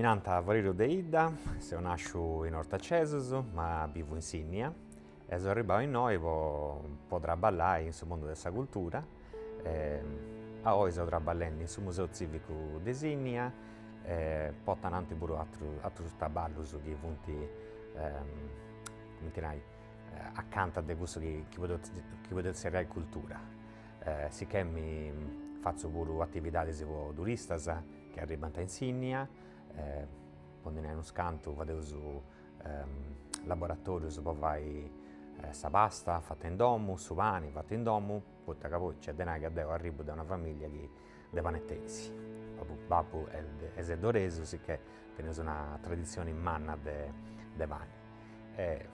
Mi nant Valerio Deidda, seu nasciu in Ortacesus, ma bivu in Sinnia e seu arribau innoi po po traballai in su mundu de sa cultura e a oi seu traballendi in su Museu Tzivicu de Sinnia e portu ananti puru aterus aterus traballus chi funt cumenti nai acanta de cussu chi chi podeus chi podeus tzerriai cultura. Sicchè mi fatzu puru atividadis po turistas chi arribant in Sinnia, po ndi nai unus cantu fadeus laboratorius po fai sa pasta fata in domu, su pani fatu in domu, poita ca poi nc'est de nai ca deu arribu de una familia chi de paneteris, babbu est seddoresu, sicchè teneus una traditzioni manna de de pani e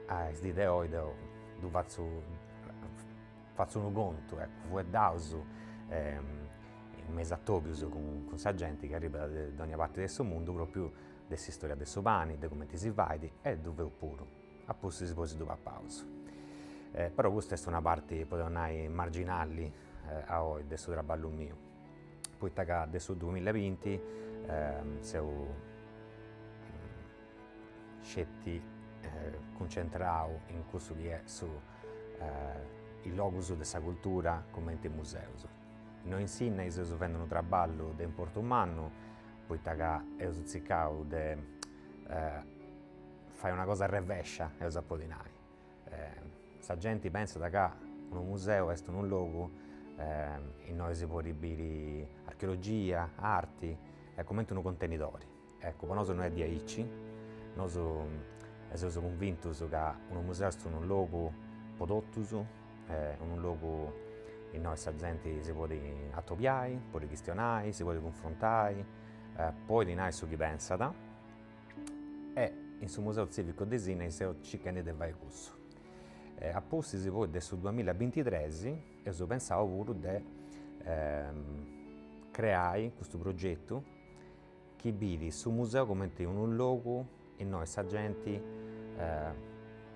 a is dì de oi deu ddu fatzu fatzu unu contu, eccu, fueddaus in me is atobius cun cun sa genti chi arribat de dogna parti de su mundu propriu de s'istoria de su pani, de cumenti si fait e ddu feus puru, a pustis poi si ddu papaus. Però custa est una parti, podeus nai, marginali a oi de su traballu miu, poita ca de su duamillabinti seu sceti cuncentrau in cussu chi est su is logus de sa cultura cumenti museus. Innoi in Sinnai seus fendi unu traballu de importu mannu, poita ca eus circau de fai una cosa arrevescia, eus a podi nai. Sa genti pensat ca unu museu est unu logu innoi si podit biri archeologia, arti, est cumenti unu contenidori. Eccu, po nosu no est diaici, nosu seus cunvintus ca unu museu est unu logu po totus, unu logu innoi sa genti si podit atobiai, podit chistionai, si podit cunfrontai, podit nai su chi pensat e in su Museu Tzivicu de Sinnai seus circhendi de fai cussu. A pustis poi de su duamillabintitres eus pensau puru de creai custu progetu chi bidit su museu cumenti unu logu innoi sa genti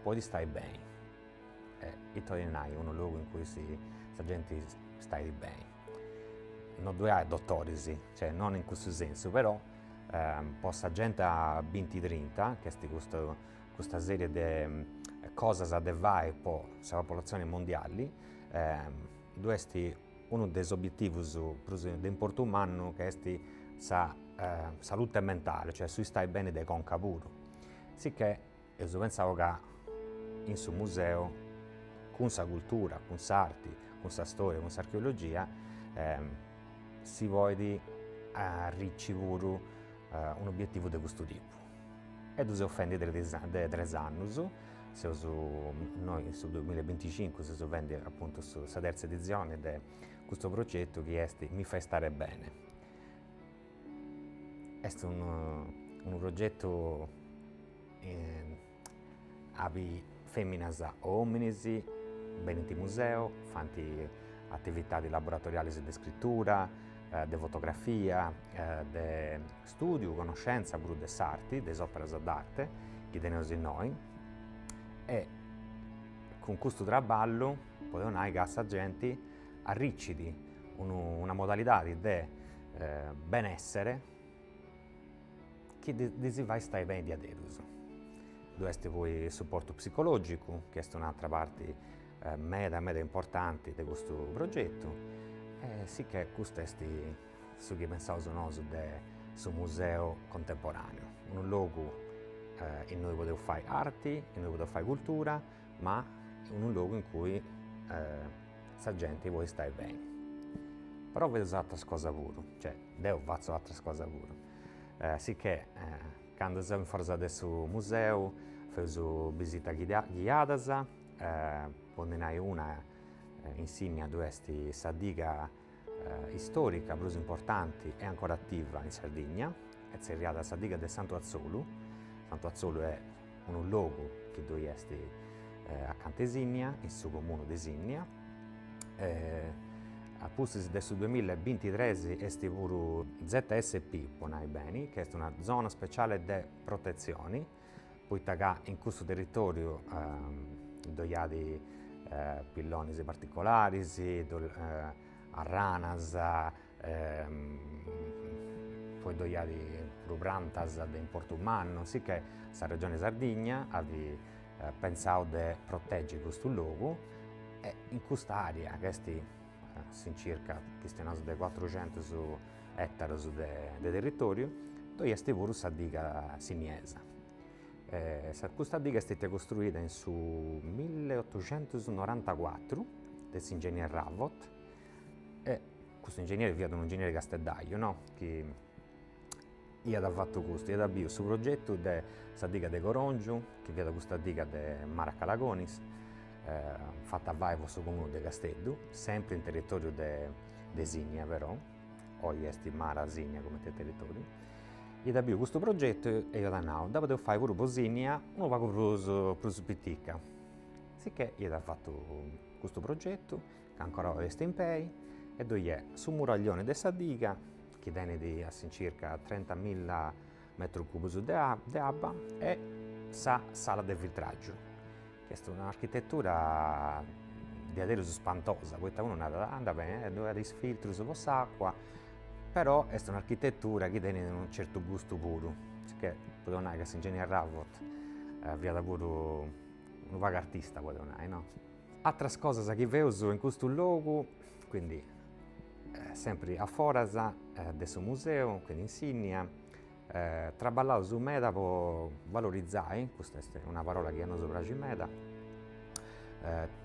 podit stai beni. Ita 'olit nai unu logu in cui sa genti stait beni? No ddoi at dotoris, cioè non in cussu sensu, però po s'agenda bintitrinta, chi est custu custa serie de cosas de fai po sa popolatzioni mondiali, ddu est unu de is obietivus prus de importu mannu ca est sa salute mentale, cioè su istai beni de conca puru. Sicchè eus pentzau ca in su museu, cun sa cultura, cun s'arti, cun sa storia, cun s'archeologia, si podit arrici puru un'obietivu de custu tipu. E ddu seus fendi de tres annus, seus innoi in su duamillabinticincu seus fendi apuntu sa terza edizioni de custu progetu chi est Mi fai stare bene. Est unu unu progetu abi feminas o ominis benint in museu, faint atividadis laboratorialis de scritura, de fotografia, de studiu, connoscenza puru de s'arti, de is operas d'arte chi teneus innoi e cun custu traballu podeus nai ca sa genti arricit unu una modalidadi de benessere chi ddis fait stai beni diaderus. Ddu est poi supportu psicologicu, chi est un'atra parti meda meda importanti de custu progetu, e sicchè custu est su chi pensaus nosu de su museu contemporaneu, unu logu innui podeus fai arti, innui podeus fai cultura, ma unu logu in cui sa genti podit stai beni. Però feus atras cosas puru, cioè deu fatzu atras cosas puru, sicchè candu seu in foras de su museu feus bisitas ghiadas, po ndi nai una in Sinnia ddu est sa diga istorica prus importanti e ancora attiva in Sardigna, est tzerriada sa diga de Santu Atzolu, Santu Atzolu est unu logu chi ddoi est acanta 'e Sinnia, in su comunu de Sinnia, a pustis de su duamillabintitres est puru ZSP, po nai beni, chi est una zona speciale de protetzioni, poita ca in custu territoriu ddoi at pillonis particolaris, arranas, poi ddoi at. puru prantas de importu mannu, sicchè sa Regione Sardigna at pentzau de proteggi custu logu e in custa area ca est all'incirca, chistionaus de cuatrucentus etarus de territoriu, ddoi est puru sa diga sinniesa. Custa diga est stetia costruida in su milleotucentusnorantacuatru de s'ingenieri Ravot e custu ingenieri fiat unu ingenieri casteddaju no, chi iat fatu custu, iat biu su progetu de sa diga de Corongiu, chi fiat custa diga de Maracalagonis, fata fai po su comunu de Casteddu, sempri in territoriu de de Sinnia però, oi est Mara Sinnia cumenti territoriu, iat biu custu progetu e iat nau, dda podeus fai puru po Sinnia unu pagu prus prus pitica, sicchè iat fatu custu progetu ca ancora oi est in pei e ddoi est su muraglioni de sa diga chi tenit all'incirca trentamilla metrus cubus de de abba e sa sala de filtraggiu, chi est un'architetura diaderus spantosa, poita unu narat, andat beni, ddoi at is filtrus po s'acua, però est un'architetura chi tenit unu certu gustu puru, sicchè podeus nai ca s'ingenieri Ravot fiat puru unu pagu artista, podeus nai, no. Atras cosas chi feus in custu logu, quindi sempri a foras de su museu, quindi in Sinnia, traballaus meda po valorizai, custa est una parola chi a nosu praxit meda,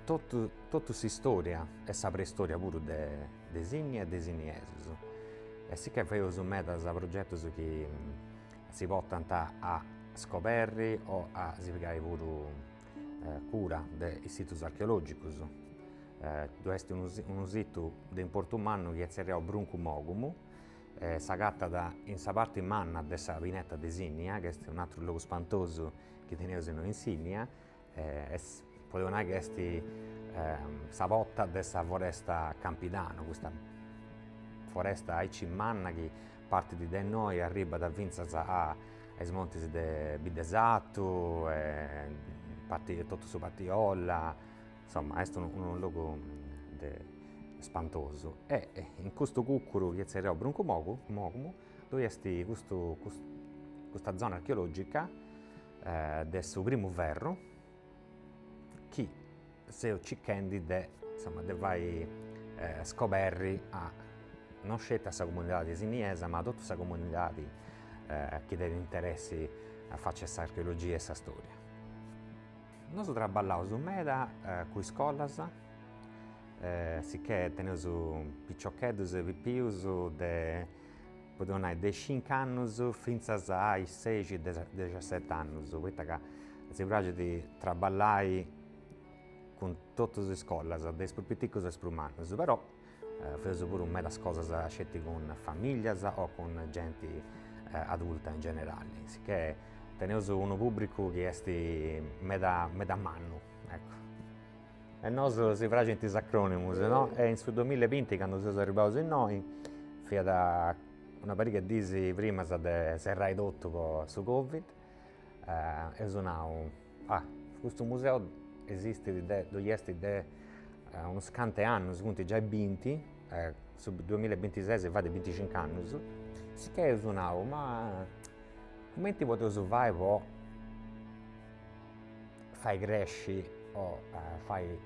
totu totu s'istoria e sa preistoria puru de de Sinnia e de is sinniesus. E sicchè feus medas progetus chi si portant a scoberri o a si pigai puru cura de is situs archeologicus. Ddu est unu unu situ de importu mannu chi est tzerriau Bruncu Mogumu, s'agatat in sa parti manna de sa pineta de Sinnia, chi est un'aturu logu spantosu chi teneus innoi in Sinnia, est, podeus nai chi est sa porta de sa foresta Campidanu, custa foresta aici manna chi partit de innoi e arribat fintzas a is montis de Biddesatu e parti totu su Partiolla, insoma est unu logu de spantosu e in custu cuccuru chi est tzerriau Bruncu Mogumu ddoi est custu custa zona archeologica de su primu ferru chi seus circhendi de insoma de fai scoberri a non sceti a sa comunidadi sinniesa ma a totu sa comunidadi chi tenit interessi a faci a s'archeologia e sa storia. Nosu traballaus meda cun is scolas, sicchè teneus piciocheddus e pipius de, podeus nai, de cinc'annus fintzas a is seixi dexiaset'annus, poita ca si praxit traballai cun totus is scolas, de is prus piticus a is prus mannus, però feus puru medas cosas sceti cun familias o cun genti adulta in generali, sicchè teneus unu pubbricu chi est meda meda mannu, ecco. E nosu si praxint is acronimus, no? E in su duamilla e binti candu seus arribaus innoi fiat una pariga 'e dis primas de serrai totu po su Covid, eus nau, ah, custu museu esistit de, ddoi est de unus cantu 'e annus, funt giai binti, su duamilla e bintises fait bintixinc'annus, sicchè eus nau, ma cumenti podeus fai po fai cresci o fai,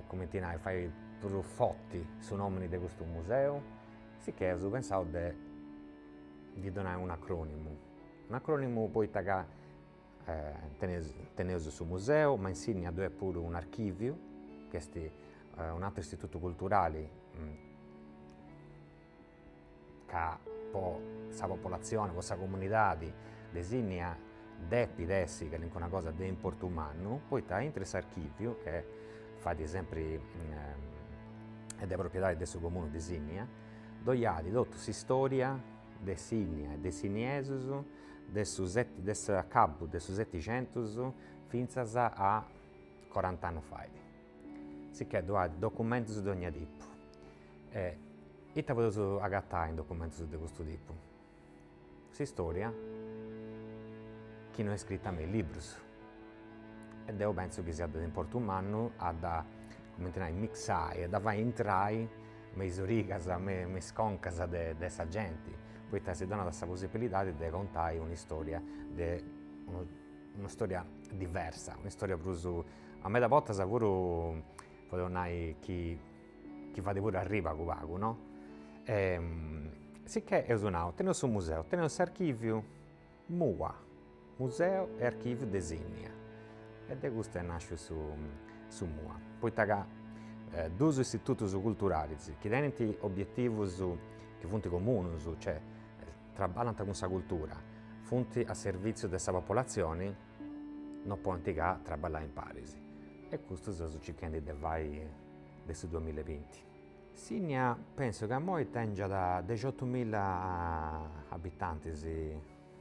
cumenti nai, fai prus forti su nomini de custu museu, sicchè eus pensau de ddi donai un'acronimu, un'acronimu poita ca teneus teneus su museu, ma in Sinnia ddoi est puru un'archiviu, chi est un'aturu istitutu culturali ca po sa popolatzioni, po sa comunidadi de Sinnia depit essi calincuna cosa de importu mannu, poita intre s'archiviu, che fait sempri est de propriedadi de su comunu de Sinnia, ddoi at totu s'istoria de Sinnia e de is sinniesus de su de s'acabu de su setixentus fintzas a corant'annus fait. Sicchè ddoi at documentus de ogna tipu. E ita podeus agatai in documentus de custu tipu? S'istoria chi no est scrita me is librus. E deu pentzu chi siat de importu mannu a dda, cumenti nai, mixai, a dda fai intrai me is origas, me is concas de sa genti. poita si donat sa possibilidadi de contai un'istoria de una storia diversa, una storia prus, a meda bortas puru podeus nai chi chi fait puru arriri pagu pagu, no? Sicchè eus nau, teneus su museu, teneus s'archiviu, MUA, Museu e Archìviu de Sìnnia, e de custu est nàsciu su su MUA, poita ca duus istitutus culturalis chi tenint obietivus chi funt comunus, cioè traballant cun sa cultura, funt a servìtziu de sa popolatzioni, no podint ca traballai imparis. E custu seus circhendi de fai de su duamilla e binti. Sìnnia pensu ca immoi tengiat dexiotumilla abitantis,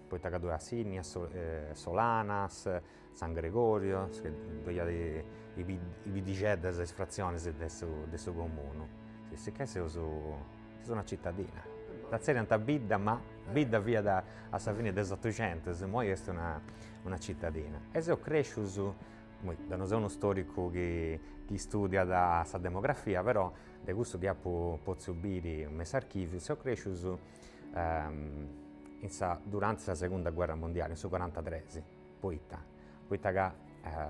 poita ca ddoi at Sìnnia, Solanas, San Gregorio, ddoi at is biddixeddas, is fratzionis de su de su comunu. Sicchè seus seus una citadina. Dda tzerriant bidda ma bidda fiat a sa fini de s'otuxentus, immoi est una una citadina. E seus crescius Immoi, deu no seu unu storicu chi chi studiat sa demografia, però de cussu chi apu potziu biri me s'archiviu, seus crescius in sa duranti sa segunda guerra mondiali, in su corantatres. Poita? Poita ca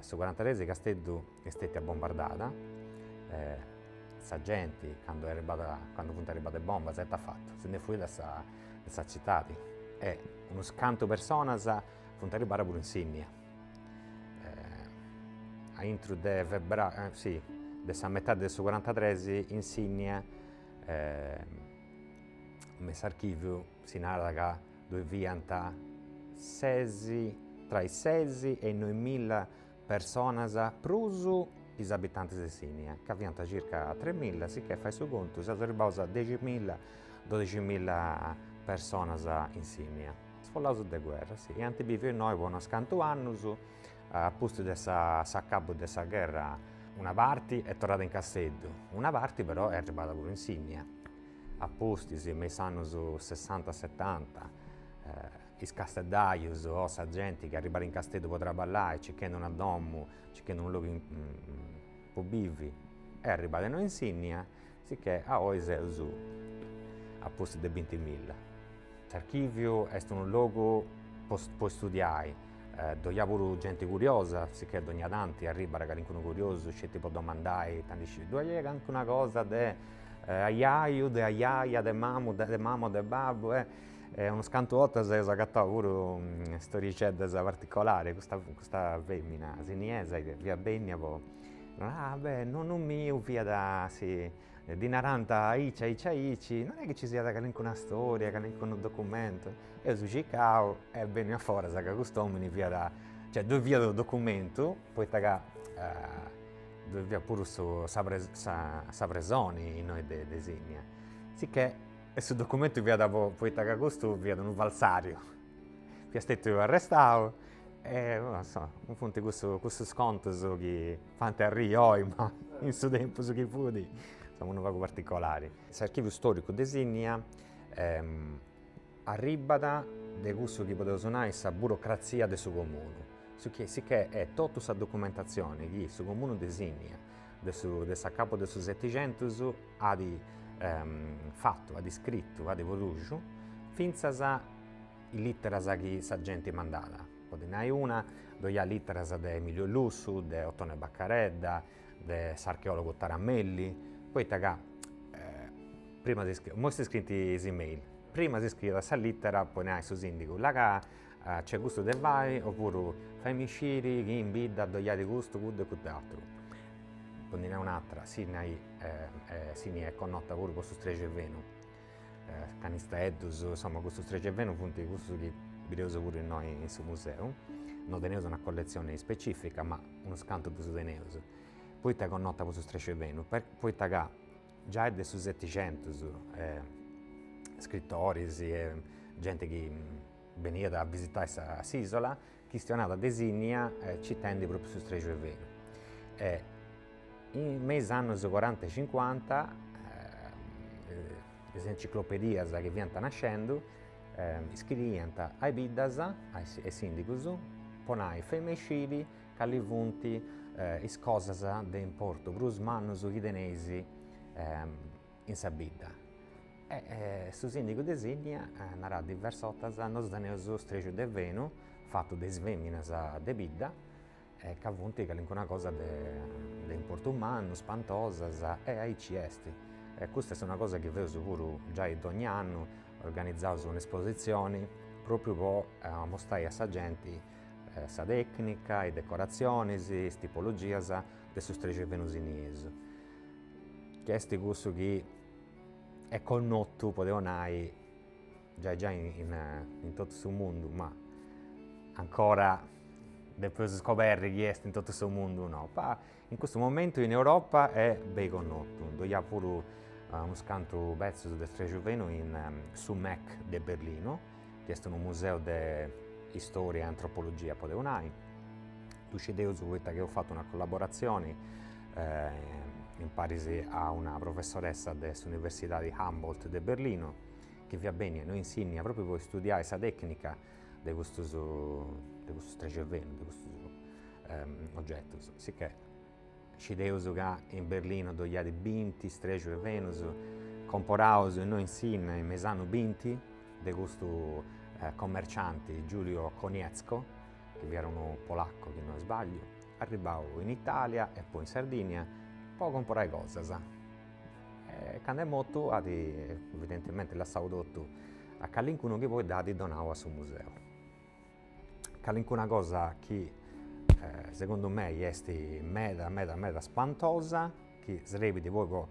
su corantatres Casteddu est stetia bombardada, sa genti candu est arribada, candu funt arribadas is bombas, ita at fatu? Si nd'est fuida sa de sa citadi e unus cantu personas funt arribadas puru in Sinnia. Aintru de febbraiu, si, de sa metadi de su corantatres in Sinnia me s'archiviu si narat ca ddoi fiant ses, tra is ses e is noimilla personas prus is abitantis de Sinnia, ca fiant circa tremilla, sicchè fai su contu, seus arribaus a deximilla, dodiximilla personas in Sinnia. Sfollaus de guerra, si, e ant biviu innoi po unos cantu annus, a pustis de s'acabu de sa gherra una parti est torrada in Casteddu, una parti però est arribada puru in Sinnia. A pustis, me is annus sessanta setanta, is casteddajus o sa genti chi arribat in Casteddu po traballai, circhendi una domu, circhendi unu logu po bivi, est arribada innoi in Sinnia, sicchè a oi seus a pustis de bintimilla. S'archìviu est unu logu po po istudiai, ddoi at puru genti curiosa, sicchè dogna tanti arribat calincunu curiosu sceti po domandai ita ndi scit, ddoi at calincuna cosa de aiaiu, de aiaia, de mamu, de mama o de babbu e unus cantu 'ortas eus agatau puru storixeddas particolaris, custa custa femina sinniesa chi fiat bennia po, ah beh nonnu miu fiat si Ddi narant aici aici aici, non est chi ci siat calincuna storia, calincunu documentu, eus circau e est benniu a foras ca cust'omini fiat, cioè ddoi fiat unu documentu, poita ca ddoi fiat puru su sa sa presoni innoi de de Sinnia, sicchè su documentu fiat po poita ca custu fiat unu falsariu, fiat stetiu arrestau e insoma funt cussus cussus contus chi Faint arriri oi, ma in su tempus chi fut, insoma, unu pagu particolari. S'archiviu storicu de Sinnia arribat de cussu chi podeus nai sa burocratzia de su comunu, su chi sicchè est totu sa documentatzioni chi su comunu de Sinnia de su de s'acabu de su Setixentus at fatu, at iscritu, at produxiu, fintzas is literas chi sa genti mandat. Po ndi nai una, ddoi at literas de Emilio Lussu, de Ottone Baccaredda, de s'archeologu Taramelli, poita ca prima si immoi si scrint is email, prima si scriiat sa litera po nai a su sindigu, là ca nc'est custu de fai, opuru faimi sciri chi in bidda ddoi at custu, cuddu e cudd'aturu. Po ndi nai un'atera, Sinnai Sinnia est connota puru po su strexu 'e fenu canisteddus, insoma custus strexu 'e fenu funt cussus chi bideus puru innoi in su museu, no teneus una colletzioni specifica ma unus cantu ddus teneus. Poita est connota po su strexu 'e fenu? Poita ca giai de su Setixentus scritoris e genti chi beniat a visitai s'isola chistionat de Sinnia citendi propriu su strexu 'e fenu. E In me is annus coranta e cincuanta is enciclopedias chi fiant nascendu iscriiant a is biddas, a is sindigus, po nai feimi sciri cali funt is cosas de importu prus mannus chi teneis in sa bidda. E su sindigu de Sinnia narat diversas 'ortas, nosu teneus strexus de fenu fatu de is feminas de bidda e ca funt calincuna cosa de importu mannu, spantosas, e aici est. E custa est una cosa chi feus puru giai dogna annu, organizaus un'espositzioni propriu po amostai a sa genti sa tecnica, is decoratzionis, is tipologias de su strexu 'e fenu sinniesu, chi est cussu chi est connotu, podeus nai, giai giai in totu su mundu, ma ancora depeus scoberri chi est in totu su mundu o no, ma in custu momentu in Europa est beni connotu, ddoi at puru unus cantu petzus de strexu 'e fenu in su MAC de Berlino, chi est unu museu de istoria e antropologia podeus nai, ddu scideus poita chi eus fatu una collaboratzioni imparis a una professoressa de s'universidadi Humboldt de Berlino, chi fiat bennia innoi in Sinnia propriu po istudiai sa tecnica de custus de custu strexu 'e fenu, de custus ogetus, sicchè scideus ca in Berlino ddoi at binti strexus 'e fenus comporaus innoi in Sinnia in is annus binti de custu commercianti Giulio Konietzko, chi fiat unu polaccu chi no isbagliu, arribau in Italia e poi in Sardigna po comporai cosas E candu est mortu at evidentementi lassau totu a calincunu chi poi dd'at donau a su museu. Calincuna cosa chi segundu mei est meda meda meda spantosa, chi srebit poi po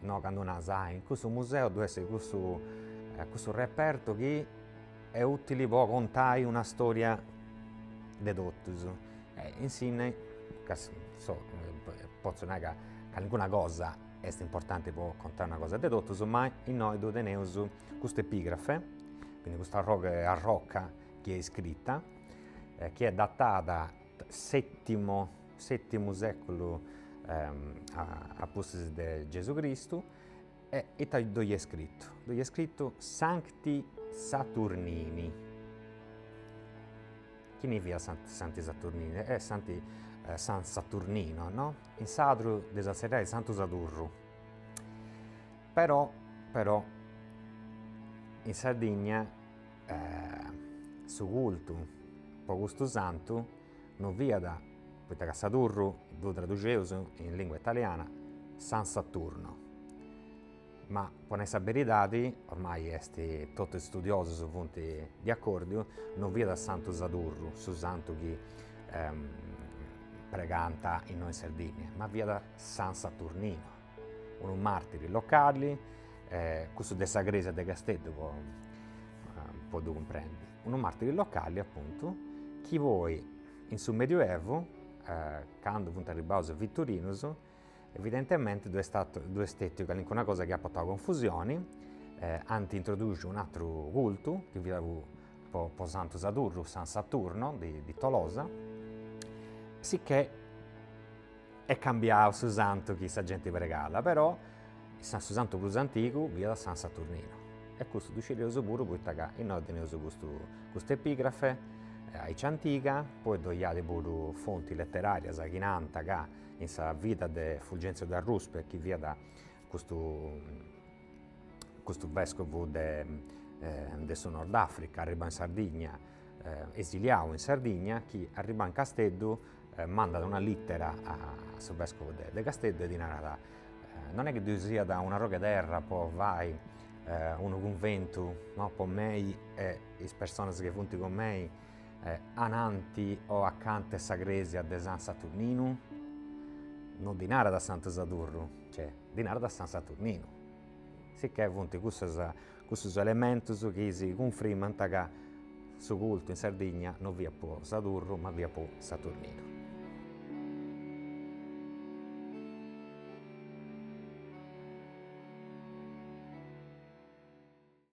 no candu nas, ah in cussu museu ddu est cussu cussu repertu chi est utili po contai una storia de totus. E in Sinnai, ca so potzu nai ca calincuna cosa est importanti po contai una cosa de totus, ma innoi ddu teneus custa epigrafe, quindi custa arroga arroca chi est scrita, chi est datada settimo settimu seculu a pustis de Gesù Cristu E ita ddoi est scritu? Ddoi est scritu Sancti Saturnini. Chini fiat Santi Saturnini? Eh Santi San Saturnino, no? In sadru dd'eus a tzerriai Santu Sadurru. Però, però, in Sardigna su cultu po custu santu no fiat, poita ca Sadurru ddu traduxeus in lingua italiana San Saturno, ma po nai sa beridadi, ormai est totu is studiosus funt de acordiu, no fiat Santu Sadurru su santu chi pregant innoi in Sardigna, ma fiat San Saturnino, unu martiri locali, cussu de sa cresia de Casteddu po po ddu cumprendi, unu martiri locali apuntu chi poi in su Medioevu, candu funt arribbaus is viturinus, evidentementi ddu est statu ddu est stetiu calincuna cosa chi at portau confusioni, ant introduxiu un ateru cultu chi fiat po po Santu Sadurru, San Saturno di di Tolosa, sicchè est cambiau su santu chi sa genti pregàt, però su santu prus antigu fiat San Saturnino e custu ddu scideus puru poita ca innoi teneus custu custa epigrafe aici antiga, poi ddoi at puru fonti leterarias chi nant ca in sa vida de Fulgenzio da Ruspe chi fiat custu custu vescovu de de su Nord Africa arribau in Sardigna, esiliau in Sardigna, chi arribau in Casteddu mandat una littera a su vescovu de Casteddu e ddi narat, non est chi ddoi siat un'arrogu 'e terra po fai unu cunventu, no, po mei e is personas chi funt cun mei ananti o acanta 'e sa cresia de San Saturninu? No ddi narat Santu Sadurru, cioè ddi narat San Saturninu. Sicchè funt cussas cussus elementus chi si cunfrimant ca su cultu in Sardigna no fiat po Sadurru ma fiat po Saturninu.